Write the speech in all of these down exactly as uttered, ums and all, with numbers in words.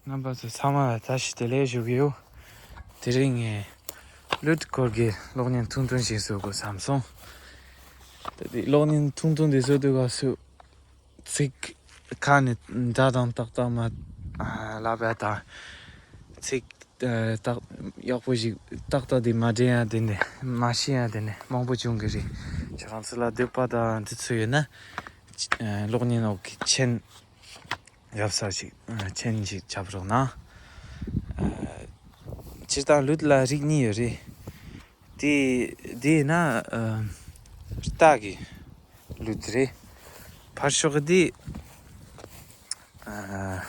རྣམ་པ་ཚོ་ཚང་མ་ལ་བཀྲ་ཤིས་བདེ་ལེགས་ཞུ་གི་ཡོད། དེ་རིང་ངས་གླུད་སྐོར་གྱི་གློག་བརྙན་ཐུང་ཐུང་ཞིག་བཟོ་དགོས་བསམ་སོང་། ད་དེ་གློག་བརྙན་ཐུང་ཐུང་དེ་བཟོ་དུས་སྐབས་སུ་ཚིག་ཁ་ནས་འདྲ་དང་ཏག་ཏག་མ་ཨ་ལབ་ཡ་དང་། ཚིག་ཨ་ཏག་ཡག་པོ་ཞིག་ཏག་ཏག་དེ་མ་འདྲེན་ཡ་དེ་ནས་མ་ཤེས་ཡ་དེ་ནས་མང་པོ་བྱུང་གི་རེད། ཁྱེད་རང་ཚོ་ལ་འདོད་པ་དང་དེ་ཚོ་ཡོད་ན་ཨ་གློག་བརྙན་འོག་གི་མཆན་རྒྱབ་ས་ཞིག་ཨ་མཆན་ཞིག་རྒྱབ་རོགས་གནང་། ཨ་སྤྱིར་བཏང་གླུད་ལ་རིགས་གཉིས་ཡོད་རེད། དེ་དེ་ན་ཨ་རྟ་གི་གླུད་རེད། ཕར་ཕྱོགས་དེ་ཨ་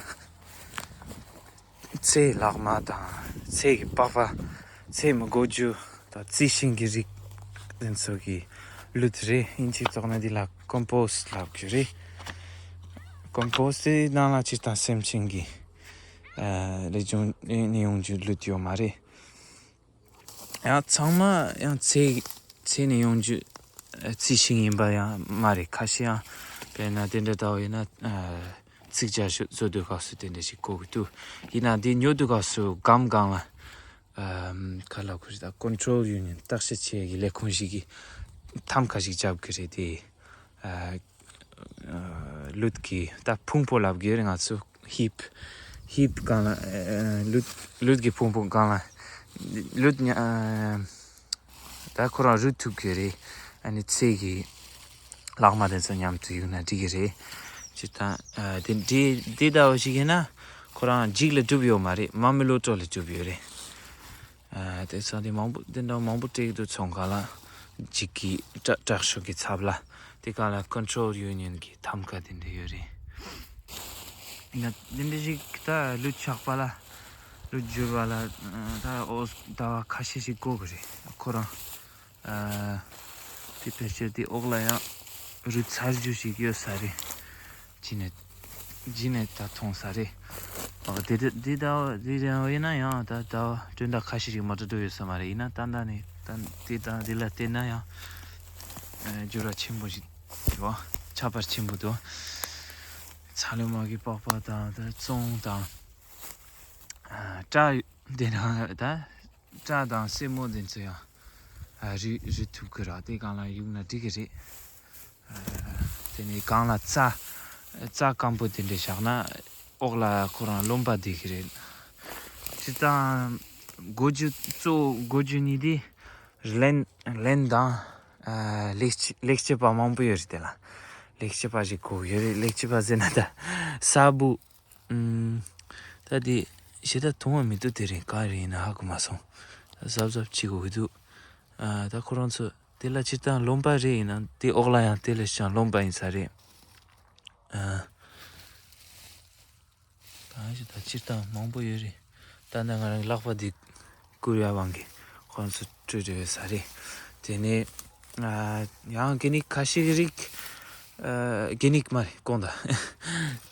ཚེ་ལྷག་མ་དང་ཚེ་གི་པགས་པ། ཚེ་མི་དགོས་རྒྱུ་དང་རྩི་ཤིང་གི་རིགས་དེ་ཚོ་གི་གླུད་རེད། ཨིན་ཇིའི་ཐོག་ནས་འདི་ལ་ཀོམ་པོ་སི་ལབ་ཀྱི་རེད། ཀོམ་པོ་སི་དེ་ནང་ལ་སྤྱིར་བཏང་སེམས་ཅན་གྱི་ཨ་ལས་བྱུང་ནས་ཡོང་རྒྱུ་གླུད་ཡོད་མ་རེད། ཡང་ཚང་མ་ཡང་ཚེ་ཚེ་ནས་ཡོང་རྒྱུ་ཨ་རྩི་ཤིང་ཡིན་པ་ཡང་མ་རེད། ཁ་ཤས་ཡང་དཔེར་ན་དེ་འདྲ་ལྟ་བུ་ཡིན་ན་ཨ་ཚིག་ཇ་ཤུ་བཟོ་དུས་སྐབས་སུ་དེ་འདྲ་ཞིག་གོ་གི་འདུག་ཡིན་ན་འདི་ཉོ་དུས་སྐབས་སུ་སྒམ་སྒང་ལ་ཨ་ཁ་ལག་ཁུར་དང་ཀོན་ཊོལ་ཡུ་ནི་ཡན་བརྟག་དཔྱད་བྱེད་ཡ་གི་ལས་ཁུངས་ཤིག་གིས་ཐམ་ཀ་ཞིག་བརྒྱབ་གི་རེད་དེ། ཨ་ཨ་གླུད་ཀྱི་ད་ཕུང་པོ་ལབ་གི་རེད། ང་ཚོ་ཧིབ་ཧིབ་སྒང་ལ་ཨ་གླུད་གླུད་ཀྱི་ཕུང་པོ་སྒང་ལ་གླུད་ཉ་ཨ་ད་ཁོ་རང་རུད་ཐུབ་གི་རེད། ཨ་ནི་ཚེ་གི་ལྷག་མ་དེ་ཚོ་མཉམ་དུ་ཡོད་ན་འགྲིག་གི་རེད། སྤྱིར་བཏང་ཨ་དེ་འདི་འདི་ལྟ་བུ་ཞིག་ཡིན་ན་ཁོ་རང་འཇིག་ལ་གྲུབ་ཡོད་མ་རེད། མ་རྨོས་ལོ་ཏོག་ལ་གྲུབ་ཡོད་རེད། ཨ་དེ་ཚོ་དེ་མང་པོ་དེ་འདྲ་མང་པོ་སྤྲད་འདུག་ཚོང་ཁང་ལ་འཇིག་གི་དྲག་དྲག་ཤོས་ཀྱི་ཚབ་ལ་དེ་ག་ལ་ཀོན་ཊོལ་ཡུ་ནི་ཡན་གྱི་ཐམ་ཀ་དེ་འདྲ་ཡོད་རེད། ཡིན་ན་དེ་འདྲ་ཞིག་ད་གླུད་ཆགས་པ་ལ་གླུད་འགྱུར་བ་ལ་ད་འོ་ཟླ་བ་ཁ་ཤས་ཤིག་འགོར་གི་རེད། ཁོ་རང་ཨ་དེ་ཕལ་ཆེར་དེ་འོག་ལ་ཡང་རུད་ཚར་རྒྱུ་ཞིག་ཡོད་ས་རེད། ཅི་ནས་ཅི་ནས་ད་མཐོང་ས་རེད། ཨ་དེ་དེ་དེ་ད་དེ་རེད་ཡིན་ན་ཡང་ད་ད་དོན་དག་ཁ་ཤས་ཤིག་མ་འགྲོ་འགྲོ་ཡོད་ས་མ་རེད། ཡིན་ན་ད་ད་ནས་ད་དེ་ད་དེ་ལ་བལྟས་ན་ཡང་ཨ་འགྱུར་བ་ཆེན་པོ་ཞིག་འདུག་ཁྱད་པར་ཆེན་པོ་འདུག་ཚ་ལུ་མ་གི་པགས་པ་དང་ད་བཙོང་དང་ཨ་སྐྲ་དེ་ན་ད་སྐྲ་དང་སེན་མོ་དེ་ཚོ་ཡང་ཨ་རུལ་རུལ་ཐུབ་ཀྱི་ར། དེ་སྒང་ལ་གཡུག་ན་འགྲིག་གི་རེད། ཨ་དེ་ནས་སྒང་ལ་རྩྭ་རྩྭ་སྐམ་པོ་དེ་འདྲ་བཞག་ན་འོག་ལ་ཁོ་རང་རློན་པ་བསྡད་ཀྱི་རེད། སྤྱིར་བཏང་དགོས་རྒྱུ་གཙོ་བོ་དགོས་རྒྱུ་གཉིས་དེ་རླན་རླན་དང་ཨ་ལེགས་བྱེད་ལེགས་བྱེད་པ་མང་པོ་ཡོད་རེད། དེ་ལ་ལེགས་བྱེད་པ་ཞིག་དགོས་ཡོད་རེད། ལེགས་བྱེད་པ་ཟེར་ན་ད་ས་འབུ། ཨུམ། ད་དེ་ཞེ་དྲག་མཐོང་བ་མི་འདུག་དེ་རིང་ག་རེ་ཡིན་ན་ཧ་གོ་མ་སོང་། ད་གཟབ་གཟབ་བྱེད་དགོས་ཀྱི་འདུག་ཨ་ད་ཁོ་རང་ཚོ་དེ་ལ་སྤྱིར་བཏང་རློན་པ་རེད། ཡིན་ན་དེ་འོག་ལ་ཡང་དེ་ལས་ཀྱང་རློན་པ་ཡིན་ས་རེད། ཨ་གང་ཞིག་ད་སྤྱིར་བཏང་མང་པོ་ཡོད་རེད། ད་ནི་ང་རང་གི་ལག་པ་འདི་བསྐུར་ཡ་དབང་གིས་ཁོ་རང་ཚོ་སྤྲོད་བྲོ་ཡོད་ས་རེད། དེ་ནས་ཨ་ཡང་གི་ནི་ཁ་ཤས་ཀྱི་རིགས་ཨ་གི་ནིག་མ་རེད་གོང་ད་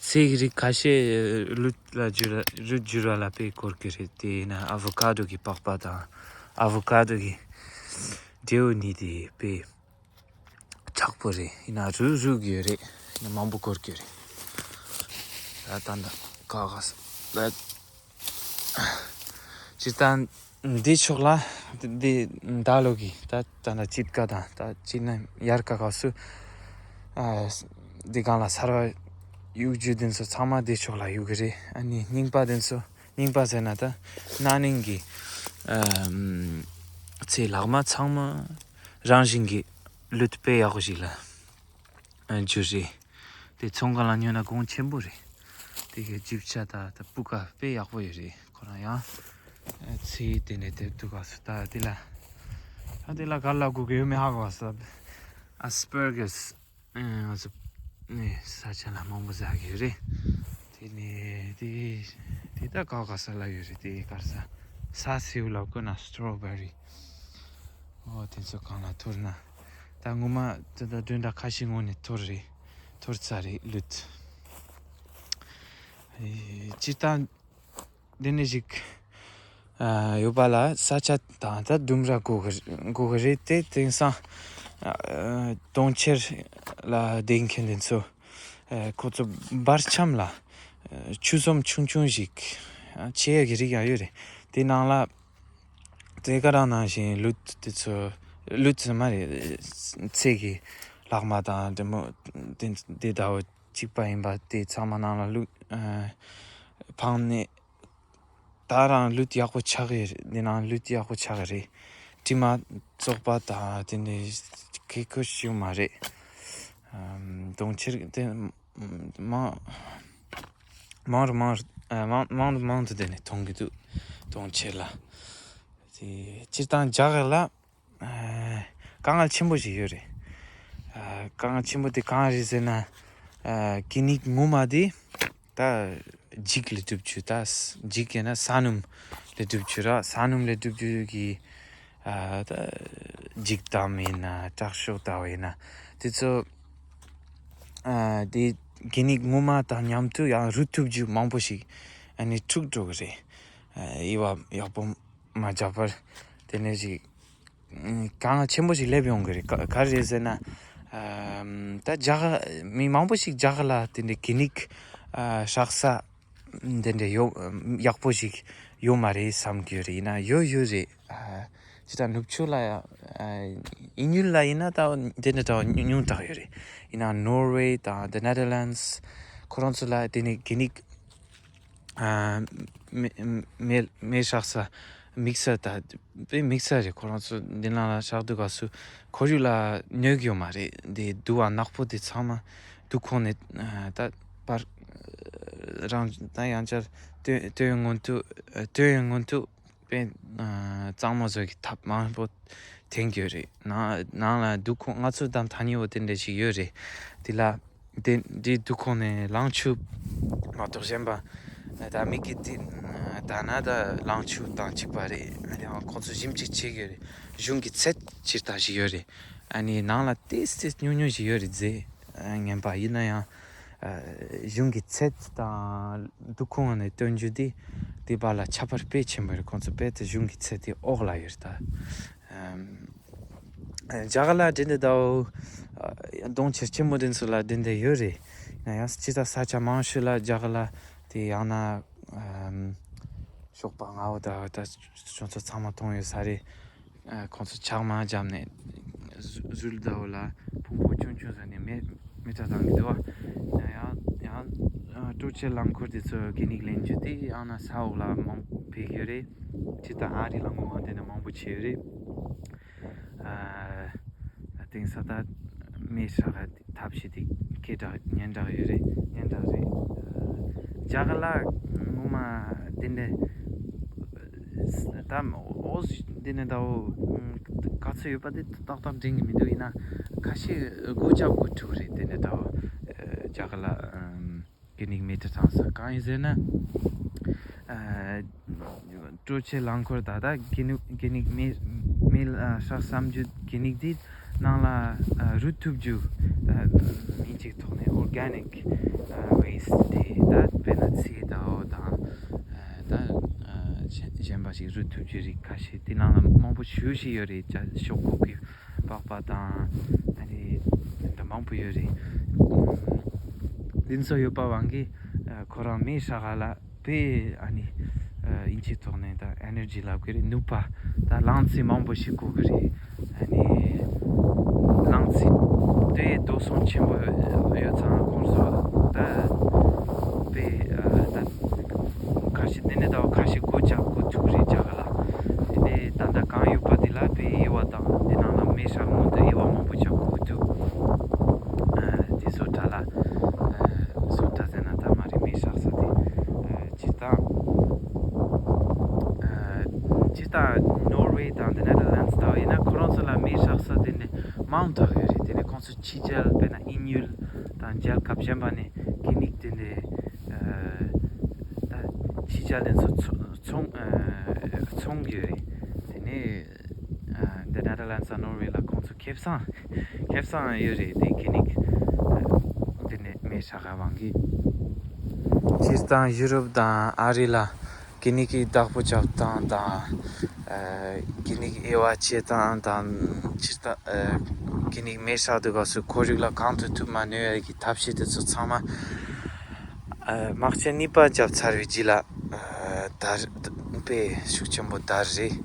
ཚེ་གི་རིགས་ཁ་ཤས་གླུད་ལ་འགྱུར་རུ་འགྱུར་བ་ལ་དཔེ་འཁོར་གི་རེད། དེ་ཡིན་ན་ཨ་བོ་ཀ་ཌོ་གི་པགས་པ་དང་ཨ་བོ་ཀ་ཌོ་གི་འབྲས་བུ་གཉིས་དེ་དཔེ་དྲག་པོ་རེད། ཡིན་ན་རུལ་རུལ་གི་ཡོད་རེད། ཡིན་ན་མང་པོ་འཁོར་གི་ཡོད་རེད། ད་ད་ད་ག་ག་ས་ད། སྤྱིར་བཏང་འདི་ཕྱོགས་ལ་འདི་ཟླ་ལོ་གི་ད་ད་ད་དཔྱིད་ཀ་དང་ད་དཔྱིད་ནམ་དབྱར་ཁ་སྐབས་སུ་ཨ་འདི་སྒང་ལ་སར་བ་གཡུག་རྒྱུ་དེ་ཚོ་ཚང་མ་འདི་ཕྱོགས་ལ་གཡུག་གི་རེད། ཨ་ནི་རྙིང་པ་དེ་ཚོ་རྙིང་པ་ཟེར་ན་ད་ན་ནིང་གི་ཨ་ཚེ་ལྷག་མ་ཚང་མ་རང་བཞིན་གྱི་གླུད་དཔེ་ཡག་པོ་ཞིག་ལ། ཨ་འགྱུར་རེད། དེ་ཚོང་ཁང་ལ་ཉོས་ན་གོང་ཆེན་པོ་རེད། དེ་གའི་ལྗིབ་ཆ་དང་ད་སྤུས་ཀ་དཔེ་ཡག་པོ་ཡོད་རེད། ཁོ་རང་ཡང་ཨ་ཚེ་དེ་ནས་དེབ་ཐུག་ག་སུ་ད་དེ་ལ་ཨ་དེ་ལ་ག་ལ་དགོས་ཀྱི་ཡོད་མེད་ཧ་གོ་བ་ས་ཨ་སི་པར་གྷས་ཨ་ང་ཚོ་ནས་ས་ཆ་ལ་མང་པོ་ཟ་གི་ཡོད་རེད། དེ་ནས་དེ་དེ་ད་ག་ག་ས་ལ་ཡོད་རེད། དེ་གར་ས་ས་སེའུ་ལ་བཀོད་ན་སི་ཊོ་བེ་རི། ཨོ་དེ་ཚོ་གང་ལ་ཐོར་ན། ད་ངོ་མ་ད་ད་དོན་དག་ཁ་ཤས་ངོ་ནས་ཐོར་རེད། ཐོར་ཚར་རེད་གླུད། ཨེ་སྤྱིར་བཏང་འདི་ནས་ཞིག་ཨ་ཡོད་པ་ལ་ས་ཆ་དང་ད་ལྡུམ་ར་དགོས་གི་དགོས་གི་རེད། དེ་དེང་སང་ཨ་གྲོང་ཁྱེར་ལ་བསྡད་མཁན་དེ་ཚོ་ཨ་ཁོ་ཚོ་བར་ཁྱམས་ལ་ཨ་ཆུ་ཟོམ་ཆུང་ཆུང་ཞིག་ ཆེ་ཡ་གི་རིགས་ཡང་ཡོད་རེད། དེ་ནང་ལ་དེ་ག་རང་ནང་བཞིན་ལུད་དེ་ཚོ་ལུད་ཚོ་མ་རེད། ཚེ་གི་ལྷག་མ་དང་དེ་མོ་དེ་དེ་ཟླ་བ་གཅིག་པ་ཡིན་པ་དེ་ཚང་མ་ནང་ལ་ལུད་ཨ་འཕངས་ནས། ད་རང་ལུད་ཡག་པོ་ཆགས་ཀྱི་རེད། འདི་ནང་ལུད་ཡག་པོ་ཆགས་ཀྱི་རེད། དྲི་མ་བཙོག་པ་དང་དེ་འདྲའི་གི་ཁུ་ཞིག་མ་རེད། ཨམ། གྲོང་ཁྱེར་དེ་མང་མང་རུ་མང་རུ་ཨ་མང་མང་དུ་མང་དུ་དེ་ནས་མཐོང་གི་འདུག་གྲོང་ཁྱེར་ལ། དེ་སྤྱིར་བཏང་རྒྱ་གར་ལ་ཨ་དཀའ་ངལ་ཆེན་པོ་ཞིག་ཡོད་རེད། ཨ་དཀའ་ངལ་ཆེན་པོ་དེ་གང་རེད་ཟེར་ན། ཨ་གད་སྙིགས་ངོ་མ་དེ་ད་འགྱིག་ལས་གྲུབ་རྒྱུ། ད་འགྱིག་ཡིན་ན་ས་སྣུམ་ལས་གྲུབ་རྒྱུ་ར། ས་སྣུམ་ལས་གྲུབ་རྒྱུ་གི་ཨ་ད་འགྱིག་དམ་ཡིན་ན་དྲག་ཤོག་ལྟ་བུ་ཡིན་ན་དེ་ཚོ་ཨ་དེ་གད་སྙིགས་ངོ་མ་དང་མཉམ་དུ་ཡང་རུལ་ཐུབ་རྒྱུ་མང་པོ་ཞིག་ཨ་ནི་འཁྲུག་འགྲོ་གི་རེད། ཨ་དབྱེ་བ་ཡག་པོ་མ་བརྒྱབ་པར་དེ་ནས་ཞིག་གང་ཆེན་པོ་ཞིག་སླེབས་ཡོང་གི་རེད། ག་ག་རེ་རེད་ཟེར་ན། ཨམ། ད་རྒྱ་གར་མི་མང་པོ་ཞིག་རྒྱ་གར་ལ་དེ་འདྲའི་གད་སྙིགས་ཨ་བསྲེག་ས་དེ་འདྲ་ཡོད་ཡག་པོ་ཞིག་ཡོད་མ་རེད་བསམ་གྱི་ཡོད་རེད། ཡིན་ན་ཡོད་ཡོད་རེད། ཨ་ཅི་ད་ནུབ་ཕྱོགས་ལ་ཡང་ཨ་དབྱིན་ཡུལ་ལ་ཡིན་ན་ད་དེ་འདྲ་ད་ཉུང་དྲགས་ཡོད་རེད། ཡིན་ན་ནོར་ཝེ་དང་དེ་ནེ་དར་ལེན་ཌི་ཁོ་རང་ཚོ་ལ་དེ་ནས་གད་སྙིགས་ཨ་མེ་མེ་མེ་བསྲེག་ས་དམིགས་བསལ་ད་དཔེ་དམིགས་བསལ་རེད། ཁོ་རང་ཚོ་འདི་ནང་ལ་བསྲེག་དུས་སྐབས་སུ་ཁོར་ཡུག་ལ་གནོད་ཀྱི་ཡོད་མ་རེད། འདི་དུ་བ་ནག་པོ་དེ་ཚང་མ་དུ་ཁོང་ནས་ཨ་ད་པར་རང་ད་ཡང་བསྐྱར་སྟོན་སྟོན་སྔོན་དུ་སྟོན་སྔོན་དུ་དཔེ་ཨ་གཙང་མ་བཟོ་གི་ཐབས་མང་པོ་འཐེན་གྱི་ཡོད་རེད། ནང་ནང་ལ་དུ་ཁོང་ང་ཚོ་དང་ཐ་སྙད་པོ་དེ་འདྲ་ཞིག་ཡོད་རེད། དེ་ལ་དེ་འདི་དུ་ཁོང་ནས་ལངས་ཆུབ་མ་གཏོགས་གཞན་པ་ད་མི་གི་དེ་ད་ན་ད་ལངས་ཆུབ་དང་གཅིག་པ་རེད། ཡང་ཁོང་ཚོ་ཞིབ་འཇུག་བྱེད་ཀྱི་ཡོད་རེད། གཞུང་གི་ཚད་སྤྱིར་བཏང་ཞིག་ཡོད་རེད། ཨ་ནི་ནང་ལ་ཏོག་ཙམ་ཉུང་ཉུང་ཞིག་ཡོད་རེད་རྫས་ངན་པ་ཡིན་ན་ཡང་། ཨ་གཞུང་གི་ཚད་དང་དུ་ཁོང་ནས་སྟོན་རྒྱུ་དེ་དེ་བར་ལ་ཁྱད་པར་དཔེ་ཆེན་པོ་རེད། ཁོང་ཚོ་དཔེ་དེ་གཞུང་གི་ཚད་དེ་འོག་ལ་ཡོད་རེད་ད། ཨམ། རྒྱ་གར་ལ་དེ་འདྲ་དང་གྲོང་ཁྱེར་ཆེན་པོ་དེ་ཚོ་ལ་དེ་འདྲ་ཡོད་རེད། ཡིན་ན་ཡང་སྤྱིར་བཏང་ས་ཆ་མང་ཤོས་ལ་རྒྱ་གར་ལ་དེ་ཡང་ན་ཨམ་ཞོགས་པ་སྔ་པོ་དང་ད་ཁྱོད་ཚོ་ཚང་མ་མཐོང་ཡོད་ས་རེད། ཨ་ཁོང་ཚོ་ཇག་མ་བརྒྱབ་ནས་ཟུ་ཟུར་ཟླ་བོ་ལ་ཕུང་པོ་ཆུང་ཆུང་བཟོས་ནས་མེ་མེ་སྲེག་བཏང་གི་འདུག་བ། ཡང་ཡང་ཡང་ཨ་སྤྲོ་ཆས་རླངས་འཁོར་དེ་ཚོ་གད་སྙིགས་ལེན་རྒྱུ་དེ་ཡང་ན་ས་འོག་ལ་མང་པོ་ཕེབས་ཡོད་རེད། སྤྱིར་བཏང་ཨ་རི་ལ་ངོ་མ་དེ་ནས་མང་པོ་བྱས་ཡོད་རེད། ཨ་དེང་སང་ད་མེ་སྲེག་གི་ཐབས་ཤེས་དེ་སྐད་གྲགས་སྙན་གྲགས་ཡོད་རེད། སྙན་གྲགས་རེད། རྒྱ་གར་ལ་ངོ་མ་དེ་འདྲ་ད་འོ་དེ་འདྲ་ད་འོ་ག་ཚོད་ཡོད་པ་དེ་ཏག་ཏག་དྲན་གི་མི་འདུག་ཡིན་ན་ཁ་ཤས་སྒོ་རྒྱབ་དགོས་ཐུག་རེད། དེ་འདྲ་ད་འོ་རྒྱ་གར་ལ་གད་སྙིགས་མེ་སྲེག་བཏང་ས་གང་ཡིན་ཟེར་ན། ཨ་སྤྲོ་ཆས་རླངས་འཁོར་ད་ལྟ་གད་སྙིགས་གད་སྙིགས་མེ་མེ་ཨ་སྲེག་བསམ་རྒྱུ་གད་སྙིགས་དེ་ནང་ལ་ཨ་རུལ་ཐུབ་རྒྱུ་ད་མིང་གཅིག་ཐོག་ནས་ཨོར་གྷ་ནིག་ཨ་ཝེ་སི་ཊི་དེ་ད་དཔེར་ན་ཚལ་དང་འོ་དང་ཨ་ད་ཨ་གཞན་གཞན་པ་ཞིག་རུལ་ཐུབ་རྒྱུ་རིགས་ཁ་ཤས་དེ་ནང་ལ་མང་པོ་ཞེ་པོ་ཞིག་ཡོད་རེད། ཅ་ཤོག་ཁོག་གི་པགས་པ་དང་ཨ་ནི་དེ་འདྲ་མང་པོ་ཡོད་རེད། དེ་ཚོ་ཡོད་པ་དབང་གིས་ཨ་ཁོ་རང་མེ་སྲེག་ག་ལ་དཔེ་ཨ་ནི་ཨ་དབྱིན་ཇིའི་ཐོག་ནས་ད་ཨེ་ནར་ཇི་ལབ་གི་རེད། ནུས་པ་ད་རླངས་ཚད་མང་པོ་ཞིག་དགོས་གི་རེད། ཨ་ནི་རླངས་ཚད་དེ་དོ་སྣང་ཆེན་པོ་ཡོད་ཙང་ཁོང་ཚོ་ད་དཔེ་ཨ་ད་ཁ་ཤས་དེ་ནས་ད་ཁ་ཤས་སྒོ་རྒྱག་དགོས་ཐུག་རེད་རྒྱ་གར་ལ། དེ་ནས་ད་ལྟ་གང་ཡོད་པ་དེ་ལ་དཔེ་དབྱེ་བ་དང་དེ་ནང་ལ་མེ་སྲེག་སྔོན་དུ་དབྱེ་བ་མང་པོ་རྒྱག་དགོས་འདུག་ཨ་དེ་བཟོ་གྲྭ་ལ་ཨ་བཟོ་གྲྭ་ཟེར་ན་ད་མ་རེད། མེ་སྲེག་ས་དེ་ཨ་སྤྱིར་བཏང་ཨ་སྤྱིར་བཏང་ནོར་ཝེ་དང་དེ་ནེ་དར་ལེན་ཌི་ལྟ་བུ་ཡིན་ན་ཁོ་རང་ཚོ་ལ་མེ་སྲེག་ས་དེ་འདྲ་མང་དྲགས་ཡོད་རེད། དེ་ནས་ཁོང་ཚོ་ཕྱི་རྒྱལ་དཔེར་ན་དབྱིན་ཡུལ་དང་རྒྱལ་ཁབ་གཞན་པ་ནས་གད་སྙིགས་དེ་འདྲ་ཨ་ད་ཕྱི་རྒྱལ་དེ་ཚོ་ཚོ་ཚོང་ཨ་ཚོང་གི་ཡོད་རེད། དེ་ནས་ཨ་འདི་ནེ་དར་ལེན་ཌི་དང་ནོར་ཝེ་ལ་ཁོང་ཚོ་ཁེ་བཟང་ཁེ་བཟང་ཡོད་རེད། དེ་གད་སྙིགས་ཨ་དེ་ནས་མེ་སྲེག་ག་དབང་གིས། སྤྱིར་བཏང་ཡུ་རོབ་དང་ཨ་རི་ལ་གད་སྙིགས་ཀྱི་བདག་པོ་རྒྱག་སྟངས་དང་ཨ་གད་སྙིགས་དབྱེ་བ་ཕྱེ་སྟངས་དང་། སྤྱིར་བཏང་ཨ་གད་སྙིགས་མེ་སྲེག་དུས་སྐབས་སུ་ཁོར་ཡུག་ལ་གང་ཐུབ་ཐུབ་མ་གནོད་ཡ་གི་ཐབས་ཤེས་དེ་ཚོ་ཚང་མ་ཨ་དམག་ཆ་གཉིས་པ་བརྒྱབ་ཚར་བའི་རྗེས་ལ་ཨ་ ད་དཔེ་ཤུགས་ཆེན་པོ་དར་རེད།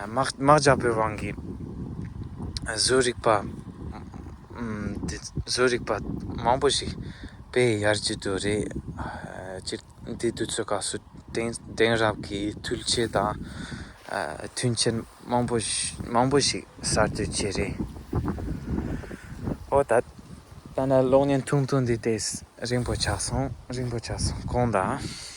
དམག་དམག་རྒྱག་པའི་དབང་གིས་བཟོ་རིག་པ་ཨམ་དེ་བཟོ་རིག་པ་མང་པོ་ཞིག་དཔེ་ཡར་རྒྱས་འགྲོ་རེད། སྤྱིར་འདི་དུས་ཚོད་སྐབས་སུ་དེང་དེང་རབས་ཀྱི་འཕྲུལ་ཆས་དང་མཐུན་རྐྱེན་མང་པོ་ཞིག་མང་པོ་ཞིག་གསར་གཏོད་བྱས་རེད། ཨོ་ད་ད་ནི་གློག་བརྙན་ཐུང་ཐུང་འདི་དེ་རིང་པོ་ཆགས་སོང་། རིང་པོ་ཆགས་སོང་། དགོངས་དག།